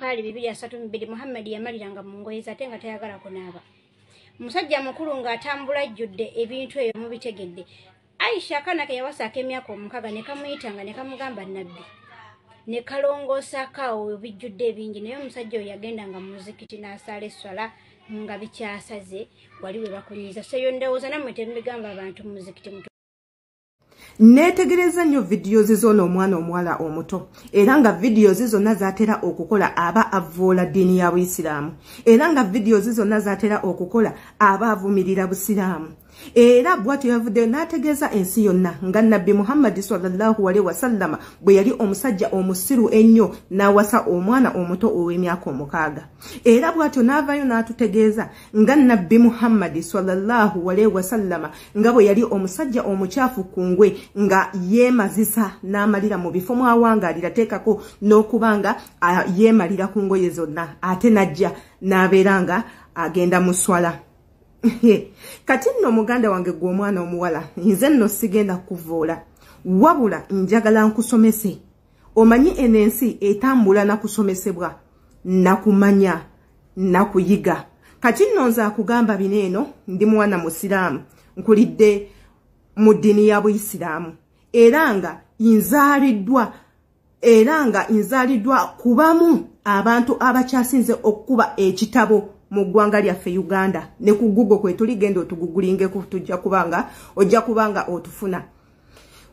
Bukhari 232, Muhammad yamaliranga mu ngoye ze ate nga tayagala kunaaba. Musajja mukulu ng'atambula ajjudde ebintu ebyo mubitegedde. Aisha akaana ke yawasa ak'emyaka 6 ne kamuyitanga ne kamugamba Nabbi, ne kalongoosaako awo bijjudde ebingi. Naye omusajja oyo yagendanga mu muzikiti n'asaala esswala nga bikyasaze wali we bakunyiza. So eyo ndowooza nammwe temubigamba abantu mu muzikiti. Neetegereza nnyo videos z'ono omwana omuwala omuto, era nga videos zonna z'atera okukola aba avvoola ddiini ya Buyisiraamu, era nga videos zonna z'atera okukola aba avumirira Busiraamu. Era bw'atyo yavuddeyo n'ategeeza ensi yonna nga Nabbi Muhammadi sallallahu alaihi wasallama bwe yali omusajja omusiru ennyo n'awasa omwana omuto ow'emyaka 6. Era bw'atyo n'avaayo n'atutegeeza nga Nabbi Muhammadi sallallahu alaihi wasallama nga bwe yali omusajja omukyafu kungwe, nga yeemazisa n'amalira mu bifo mw'awangaalira, teekako n'okuba nga yeemalira ku ngoye zonna, ate n'ajja n'abeera nga agenda mu swala. Kati nno muganda wange gwe omwana omuwala, nze nno sigenda kuvoola, wabula njagala nkusomese. Omanyi eno ensi etambula nakusomesebwa, nakumanya, nakuyiga. Kati nno nze akugamba bino eno, ndi mwana musiraamu, nkulidde mu ddiini ya Buyisiraamu, era nga nzaaliddwa kubamu abantu abakyasinze okukuba ekitabo mu ggwanga lyaffe Uganda. Ne ku Google kwe tuli, genda otugugulingeko, ojja kubanga otufuna.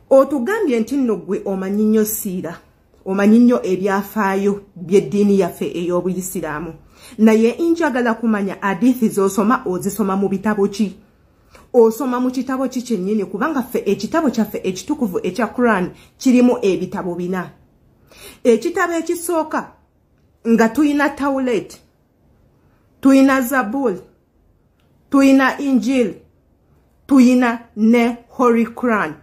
Otugambye nti nno ggwe omanyi nnyo siira, omanyi nnyo ebyafaayo by'eddiini yaffe ey'Obuyisiraamu, naye njagala kumanya hadithi z'osoma ozisoma mu bitabo ki? Osoma mu kitabo ki kyennyini? Kubanga ffe ekitabo kyaffe ekitukuvu ekya Quran kirimu ebitabo 4. Ekitabo ekisooka nga tuyina Tauret, tuyina Zabul, tuyina Injil, tuyina ne Holy Quran.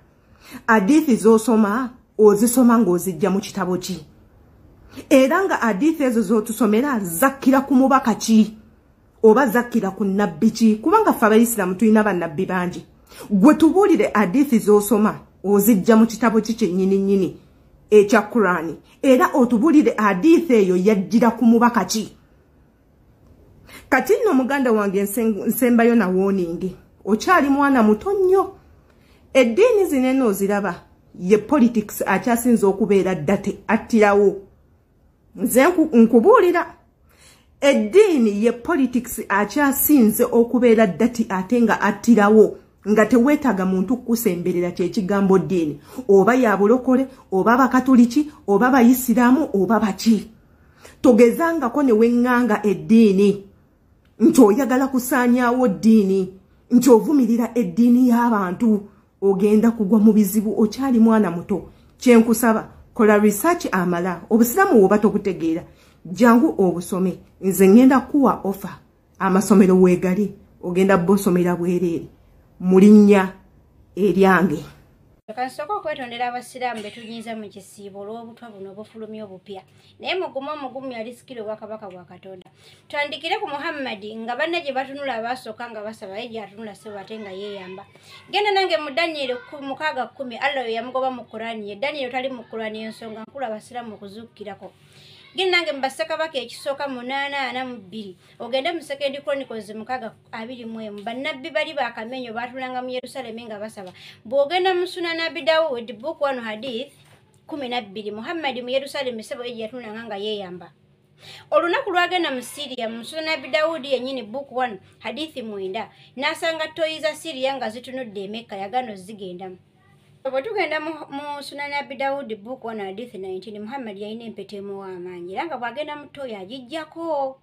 Hadithi z'osoma ozisoma ng'ozijja mu kitabo ki? Era nga hadithi ezo z'otusomera zakkira ku mubaka ki? Oba zakkira ku nabbi ki? Kubanga ffe Abayisiraamu tulina bannabbi bangi. Gwe tubuulire hadithi z'osoma ozijja mu kitabo ki kyennyini nnyini ekya Quran, era otubuulire hadithi eyo yajjira ku mubaka ki? Kati nno muganda wange nsembayo na warning, okyali mwana muto nnyo. Eddiini zino eno oziraba, ye politics akyasinze okubeera ddate attirawo. Nze nkubuulira, eddiini ye politics akyasinze okubeera ddati ate nga attirawo, nga teweetaaga muntu kukusemberera kyekigambo ddiini, oba ya bulokole, oba bakatuliki, oba bayisiraamu, oba baki. Togezangako ne weŋŋanga eddiini nti oyagala kusaanyaawo ddiini, nti ovumirira eddiini y'abantu, ogenda kugwa mu bizibu. Okyali mwana muto. Kyenkusaba, kola research amala. Obusiraamu bw'oba tobutegeera, jangu obusome. Nze ŋŋenda kuwa ofa, amasomero weegali, ogenda bosomera bwereere mu linnya eryange. Kansooka okwetondera Abasiraamu be tunyiiza mu kisiibo olw'obutwa buno obufulumya obupya, naye mugumu omugumu yalisikira obwakabaka bwa Katonda. Tutandikire ku Muhammadi nga banne gye batunula abaasooka nga basaba, ye gy'atunula ssebo ate nga yeeyamba. Genda nange mu Daniel 6:10, Allah oyo yamugoba mu Kurani ye. Daniel tali mu Kurani, ensonga nkulu Abasiraamu okuzuukirako. Genda nange mu Bassekabaka ekisooka 8:42, ogende mu Second Chronicles 6:21. Bannabbi bali bakamenyo baatulanga mu Yerusalemi nga basaba. Bw'ogenda mu Sunan Abi Dawud book 1 hadith 12, Muhammadi mu Yerusalemi ssebo ye yatunulanga nga yeeyamba. Olunaku lwagenda mu Syria, mu Sunan Abi Dawud yennyini book 1 hadith 9, n'asanga toyi za Syria nga zitunudde e Mecca, yagaana ozigendamu. Bwe tugenda mu Sunan Abi Dawud book 1 hadith 19, Muhammad yalina empeta emuwa amaanyi, era nga bw'agenda mu ttooyi agiggyako.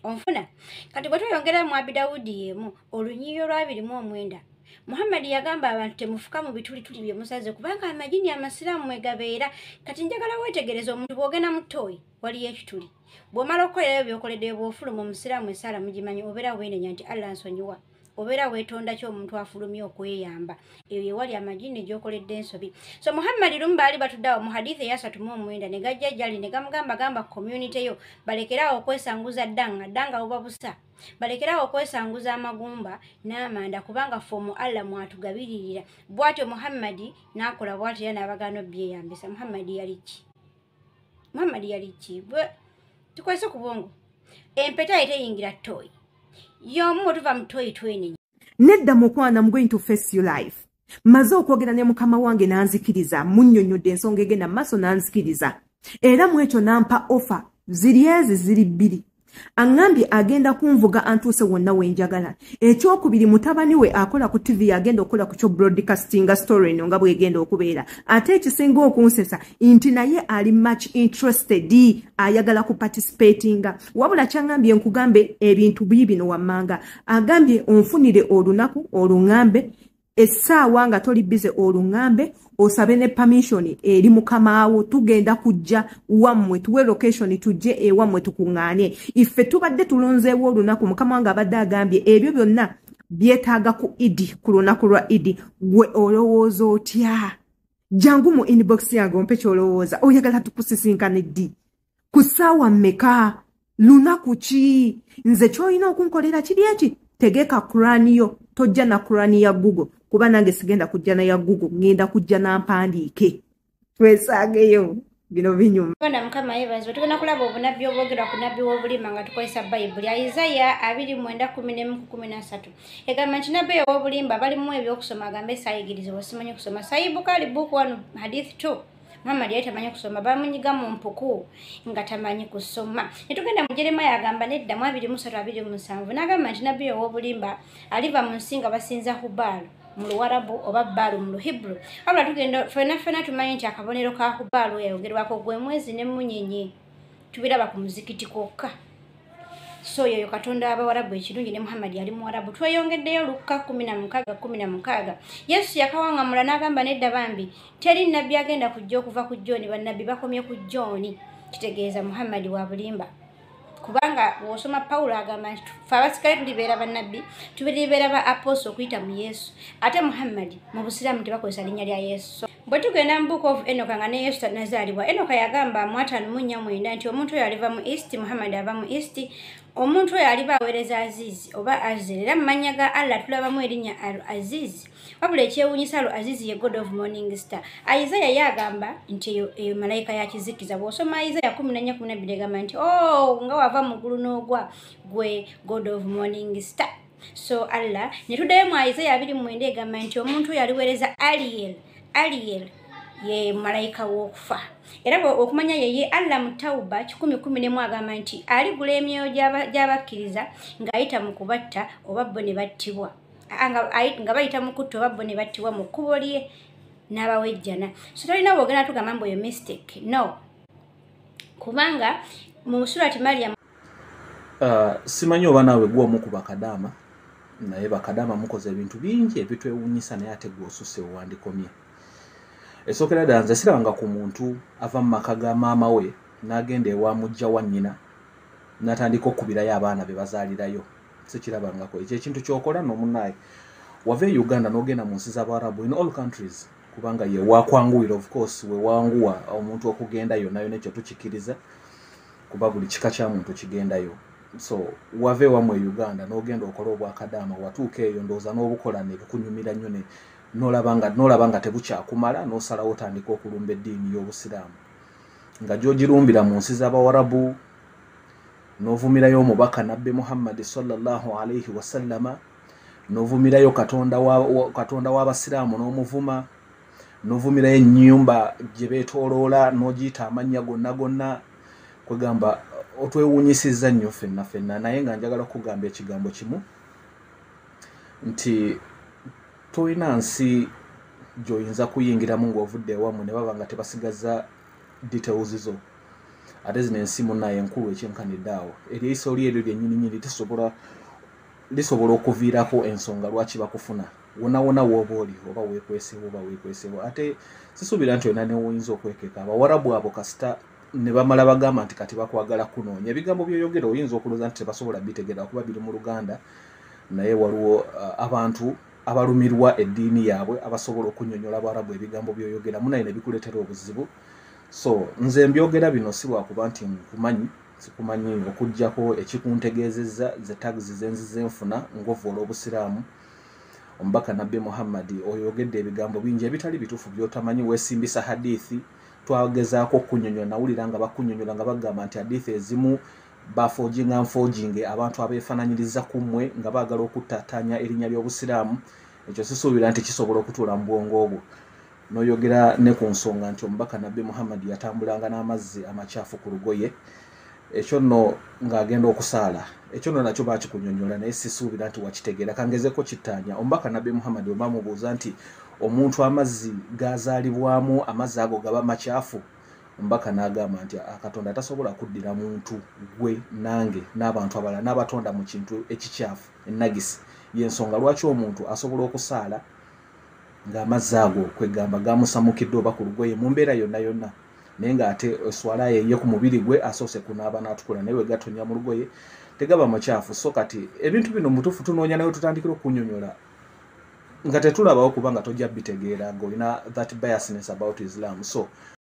Onfuna? Kati bwe tweyongera mu Abi Dawud y'emu, olunyiiyo lwa 29, Muhammad yagamba abantu temufuka mu bitulituli bye musaze, kubanga amajini amasiraamu mwe gabeera. Kati njagala weetegereze, omuntu bw'ogenda mu ttooyi waliyo ekituli, bw'omala okukolerayo by'okoleddeyo, bw'ofuluma omusiraamu essaala mugimanyi, obeera weenenya nti Allah nsonyiwa, obeera weetonda ki omuntu afulumye okweyamba, eyo ye wali amajini gy'okoledde ensobi. So Muhammad lumu baali batudde awo mu hadithi eya 39, ne gajja gy'ali ne gamugamba, gamba community yo balekeraawo okwesanguza ddanga, ddanga buba busa, balekeraawo okwesanguza amagumba n'amanda, kubanga ffe omu Allah mwatugabiririra. Bw'atyo Muhammadi n'akola bw'atyo era n'abagaana obyeyambisa. Muhammadi yali ki? Muhammadi yali ki? Tukozese ku bwongo. Empeta eteyingira toyi. Y'omu tuva mu toyi twenenya. Nedda mukwana, I'm going to face you live. Maze okwogera ne mukama wange n'anzikiriza, munnyonnyodde ensonga egenda mu maaso n'anzikiriza. Era mu ekyo n'ampa offer ziri ezi ziri bbiri. Aŋŋambye agenda kunvuga antuuse wonna we njagala. Ekyokubiri, mutabani we akola ku TV agenda okukola ku kyo broadcasting story eno nga bwegenda okubeera. Ate ekisinga okunsesa nti naye ali much interested, ayagala ku participatinga. Wabula kyaŋŋambye nkugambe ebintu biibino wammanga. Agambye onfunire olunaku oluŋŋambe, essaawa nga toli busy oluŋŋambe, osabe ne permission eri mukamaawo, tugenda kujja wammwe, tuwe location tujje ewammwe tukuŋŋaane. Iffe tubadde tulonzeewo olunaku, mukama wange abadde agambye ebyo byonna byetaaga ku Idi, ku lunaku lwa Idi. Gwe olowooza otya? Jangu mu inbox yange ompe ky'olowooza. Oyagala tukusisinkane ddi? Ku ssaawa mmeka? Lunaku ki? Nze ky'olina okunkolera kiri eki? Tegeka Kurani yo, tojja na Kurani ya Google, kuba nange sigenda kujja na ya Google, ngenda kujja na mpandiike. Twesangeyo, bino binyuma. Bwana Mukama yeebazibwe. Tugenda kulaba obunabbi obwogerwa ku nabbi w'obulimba nga tukozesa Bayibuli. Isaya 29:13 egamba nti nabbi ow'obulimba balimu ebyokusoma, agambe saayigirizibwa, simanyi kusoma. Sahih Bukhari book 1 hadith 2. Muhammad yali tamanyi kusoma, bamunyiga mu mpuku nga tamanyi kusoma. Ne tugenda mu Jeremiah, agamba nedda mu 23:27 n'agamba nti nabbi ow'obulimba aliva mu nsi nga basinza Hubal mu Luwarabu oba Baalu mu Luhibru. Wabula tugenda ffenna ffenna tumanyi nti akabonero ka Hubaalu yayogerwako gwe mwezi n'emmunyenye, tubiraba ku muzikiti kwokka. So yoyo Katonda abawarabu ekirungi ne Muhammad yali muwarabu. Tweyongeddeyo Lukka 16:16. Yesu yakawaŋŋamula n'agamba nedda bambi, teri nnabbi agenda kujja okuva ku John, bannabbi bakomye ku John. Kitegeeza Muhammad wa bulimba. Kubanga bw'osoma Pawulo agamba nti ffe abasigale tulibeera bannabbi, tulibeera ba apostle okuyita mu Yesu. Ate Muhammad mu Busiraamu tebakozesa linnya lya Yesu. Bwe tugenda mu Book of Enoka nga ne Yesu tannazaalibwa, Enoka yagamba mu 54 nti omuntu oyo aliva mu East, Muhammad ava mu East, omuntu oyo aliba aweereza Aziz oba Azir. Era mu mannya ga Allah tulabamu erinnya Al Aziz. Wabula ekyewuunyisa, Al Aziz ye God of Morning Star. Isaiah ye agamba nti eyo malayika ya kizikiza. Bw'osoma Isaiah 14:12 egamba nti oh, nga wava mu ggulu n'ogwa gwe God of Morning Star. So Allah ne tuddayo mu Isaiah 29 egamba nti omuntu oyo aliweereza Ariel. Ariel ye malayika w'okufa. Era okumanya yeye Allah mu Tauba 111 agamba nti aligula emyoyo gy'abakkiriza ng'ayita mu kubatta oba bo ne battibwa, nga bayita mu kutta oba bo ne battibwa mu kkubo lye n'abawejjana. So tolina bw'ogenda tugamba mbu eyo mistake, no, kubanga mu Surati Mariam. Simanyi oba naawe gwe omu ku bakadaama, naye bakadaama mukoze ebintu bingi ebitwewuunyisa, naye ate gwe osusse wewandikomye. Esookera ddala, nze sirabanga ku muntu ava mu maka ga maama we n'agenda ewa mujja wa nnyina n'atandika okukubirayo abaana be bazaalirayo. Sikirabangako. Ekyo ekintu ky'okola n'omunaaye wava e Uganda n'ogenda mu nsi z'Abawarabu, in all countries, kubanga ye wakwanguwira, of course wewanguwa omuntu okugenda yonna yonna, ekyo tukikiriza kuba buli kika kya muntu kigendayo. So wava ewammwe e Uganda n'ogenda okola obwakadaama, watuuka eyo ndowooza n'obukola ne bukunyumira nnyo, ne n'olaba nga tebukyakumala, n'osalawo otandika okulumba eddiini y'Obusiraamu nga gy'ogirumbira mu nsi z'Abawarabu, n'ovumirayo omubaka Nabbi Muhammadi sallallahu alaihi wasallama, n'ovumirayo Katonda w'Abasiraamu n'omuvuma, n'ovumirayo ennyumba gye beetooloola n'ogiyita amannya gonna gonna. Kwegamba otwewuunyisizza nnyo ffenna ffenna, naye nga njagala okugamba ekigambo kimu nti tolina nsi gy'oyinza kuyingiramu ng'ovudde ewammwe ne baba nga tebasigaza details zo. Ate zino ensi munnaye enkulu ekyenkanidde awo, eryeyiso oli eryo lyennyininyini lisobola okuviirako ensonga lwaki bakufuna wonna wonna w'oba oli, oba weekwesewo oba weekwesewo. Ate sisuubira nti olina newoyinza okwekeka. Abawarabu abo kasita ne bamala bagamba nti kati bakwagala kunoonya, ebigambo by'oyogera oyinza okulowooza nti tebasobola bitegeera kuba biri mu Luganda, naye waliwo abantu abalumirwa eddiini yaabwe abasobola okunnyonnyola Abawarabu ebigambo by'oyogera, munaye ne bikuleetera obuzibu. So nze mbyogera bino si lwakuba nti nkumanyi, sikumanyi, okuggyako ekikuntegeezezza ze tags zenzize nfuna ng'ovvoola Obusiraamu, omubaka Nabbi Muhammadi. Oyogedde ebigambo bingi ebitali bituufu by'otamanyi, weesimbisa hadithi. Twagezaako okunyonyola, nawulira nga bakunyonyola nga bagamba nti hadithi ezimu baforginga nforginge abantu abeefaananyiriza ku mmwe nga baagala okuttattaanya erinnya ly'Obusiraamu. Ekyo sisuubira nti kisobola okutuula mu bwongo bwo. N'oyogera ne ku nsonga nti omubaka Nabbi Muhammad yatambulanga n'amazzi amakyafu ku lugoye, ekyo nno ng'agenda okusaala. Ekyo nno nakyo bakikunyonyola, naye sisuubira nti wakitegeera. Kangezeko kittaanya. Omubaka Nabbi Muhammad bwe bamubuuza nti omuntu amazzi gazaalibwamu, amazzi ago gaba makyafu, omubaka n'agamba nti Katonda tasobola kuddira muntu gwe nange n'abantu abalala n'abatonda mu kintu ekikyafu enagisi. Yensonga lwaki omuntu asobola okusaala ng'amazzi ago kwegamba gamusamukidde oba ku lugoye mu mbeera yonna yonna, naye ng'ate eswala ye ku mubiri gwe asoose kunaaba n'atukula, naye we gatonya mu lugoye tegaba makyafu. So kati ebintu bino mutuufu tunoonya nawe tutandikira okunyonyola nga tetulabawo, kubanga tojja bitegeera ng'olina that biasness about Islam. So